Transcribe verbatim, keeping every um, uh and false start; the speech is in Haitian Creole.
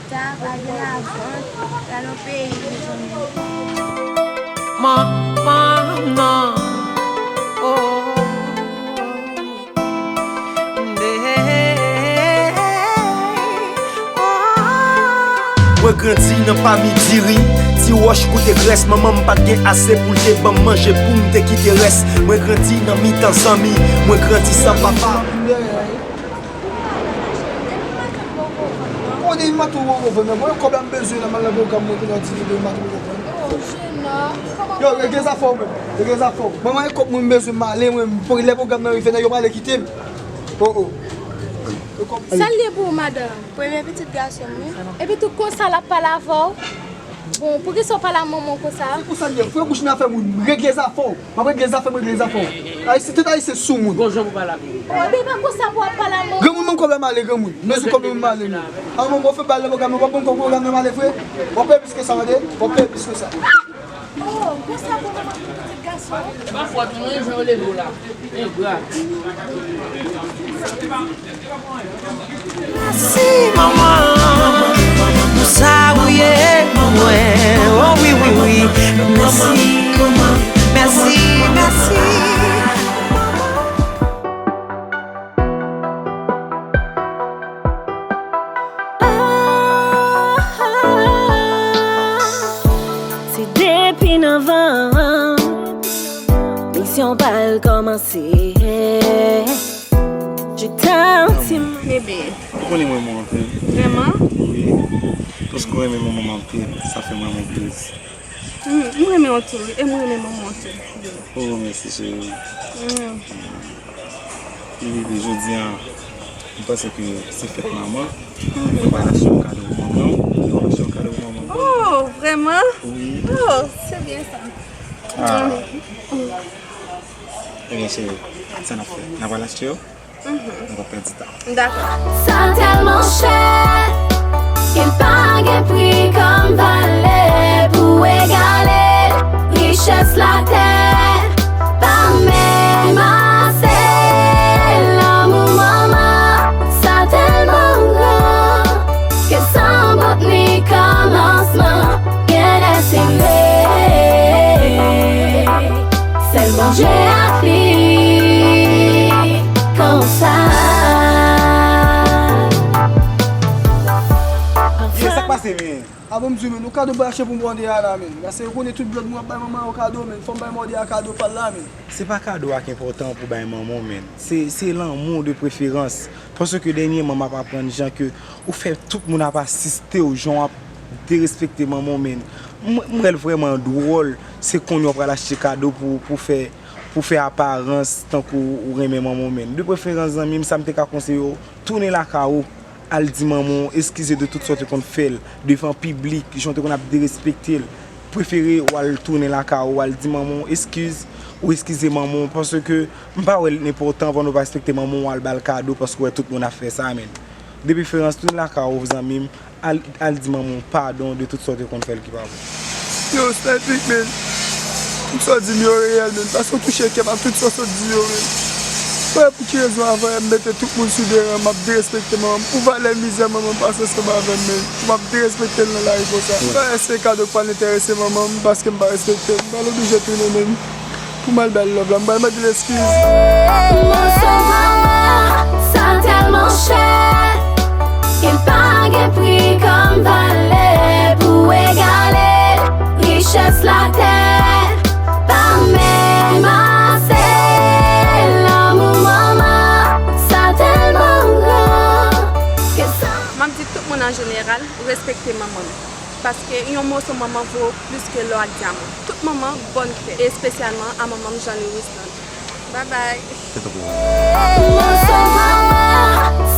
Sa pa gen lajan, la nan peyi, mezanmi. Manman, non. Oh. Mwen grandi nan pami diri, ti wòch koute grès, manman m pa t gen ase pou l te ban m manje pou m te kite rès. Mwen grandi nan mitan zanmi, mwen grandi san papa. Konnen m ap tou wowo vre, men mwen kòb la m bezwen la, m al nan pwogram mwen pou nan di videyo m ap tou wowo vre. Yo, regle zafè w menm, regle zafè w. Mwen, mwen kòb mwen m bezwen m ale, mwen, pou lè pwogram nan rive, nèg yo prale kite m. Oh, oh. Sa l ye pou ou, madanm? Premye pitit gason m, wi. Epi tou konsa l ap pale avè w? Bon, poukisa w pale a manman w konsa? Se konsa l ye, fre bouch nan afè moun, regle zafè w. M ap regle zafè m, regle zafè w. Ayisyen, tout Ayisyen sou moun. Gon jan pou pale ak moun. Epi pa konsa pou w ap pale a manman w. Granmoun, ban m kòb la m ale, granmoun. M bezwen kòb mwen m ale, men. A manman w fè bal nan pwogram nan, w ap ban m kòb pwogram nan m ale vre? W ap peye plis ke sa, tande? W ap peye plis ke sa. Oh, konsa pou manman ki pitit gason. E pa fòt ou non, e jan yo leve w la. Engra. Mèsi, manman, pou sa ou ye pou mwen. Oh, wi, wi, wi. Mèsi, mèsi, mèsi. Se depi nan van misyon pral kòmanse. Bebe. Ou konnen mwen renmen w anpil. Vrèman? Wi. Paske w renmen manman m anpil, sa fè mwen renmen w plis. Hmm, mwen renmen w tou, e mwen renmen manman w tou. Oh, mèsi, cheri. Hmm. Wi, wi, jodi a, m panse ke se fèt manman. Mwen pral achte yon kado pou manman w. Mwen achte yon kado pou manman w. Oh, vrèman? Wi. Oh, se byen sa. Ah. Ebyen, cheri, sa n ap fè? N ap al achte yo? Mhm. Nou pa pèdi tan. Dakò. Sa tèlman chè, ke l pa gen pri kòm valè pou egale richès latè. Pa menm ase lanmou manman, sa tèlman gran, ke san bout ni kòmansman, gen lè se vre. Sèl Bondye ak li konsa. Ye, sa k pase, men? A bon, m di w, men, yon kado m pral achte pou m mande a la, men. Paske yo konnen tout blòd mwen ap bay manman yo kado, men. Fò m bay mande a kado pa l la, men. Se pa kado a k enpòtan pou bay manman w, men. Se, se lanmou de preferans. Paske dènyèman, m ap aprann jan ke ou fè tout moun ap asiste w, jan w ap derespekte manman w, men. M, m wè l vrèman dwòl, se kounye a w pral achte kado pou, pou fè, pou fè aparans tankou ou renmen manman w, men. De preferans, zanmi m, sa m te ka konseye w, tounen lakay ou, al di manman w eskize de tout sa w te konn fè l devan piblik, jan w te konn ap derespekte l. Prefere w al tounen lakay ou, al di manman w eskiz, ou eskize manman w, paske m pa wè l enpòtan pandan w pa respekte manman w, al ba l kado paske w wè tout moun ap fè sa, men. De preferans, tounen lakay ou, zanmi m, al, al di manman w padon de tout sa w te konn fè l ki pa bon. Yo, Sniper, men. Tout sa w di m yo reyèl, men. Paske w touche kè m ak tout sa w sot di yo, men. Mwen, pou ki rezon avan yè m mete tout moun sou de ran, m ap derespekte manman m? Pou valè mizè manman m pase ansanm avè m, men. M ap derespekte l nan lari konsa. M pa wè se kado k pral enterese manman m, paske m pa respekte l. M pral oblije tounen, men. Pou m al ba l love la, m pral mande l eskiz. Moso manman, sa tèlman chè, ke l pa gen pri kòm valè pou egale richès latè. Pa menm ase lanmou manman, sa tèlman gran, ke sa. M ap di tout moun an jeneral, respekte manman nou. Paske yon moso manman vo plis ke lò ak dyaman. Tout manman bòn kè, e espesyalman a manman m Jean Louis Wisland. Babay. Moso manman,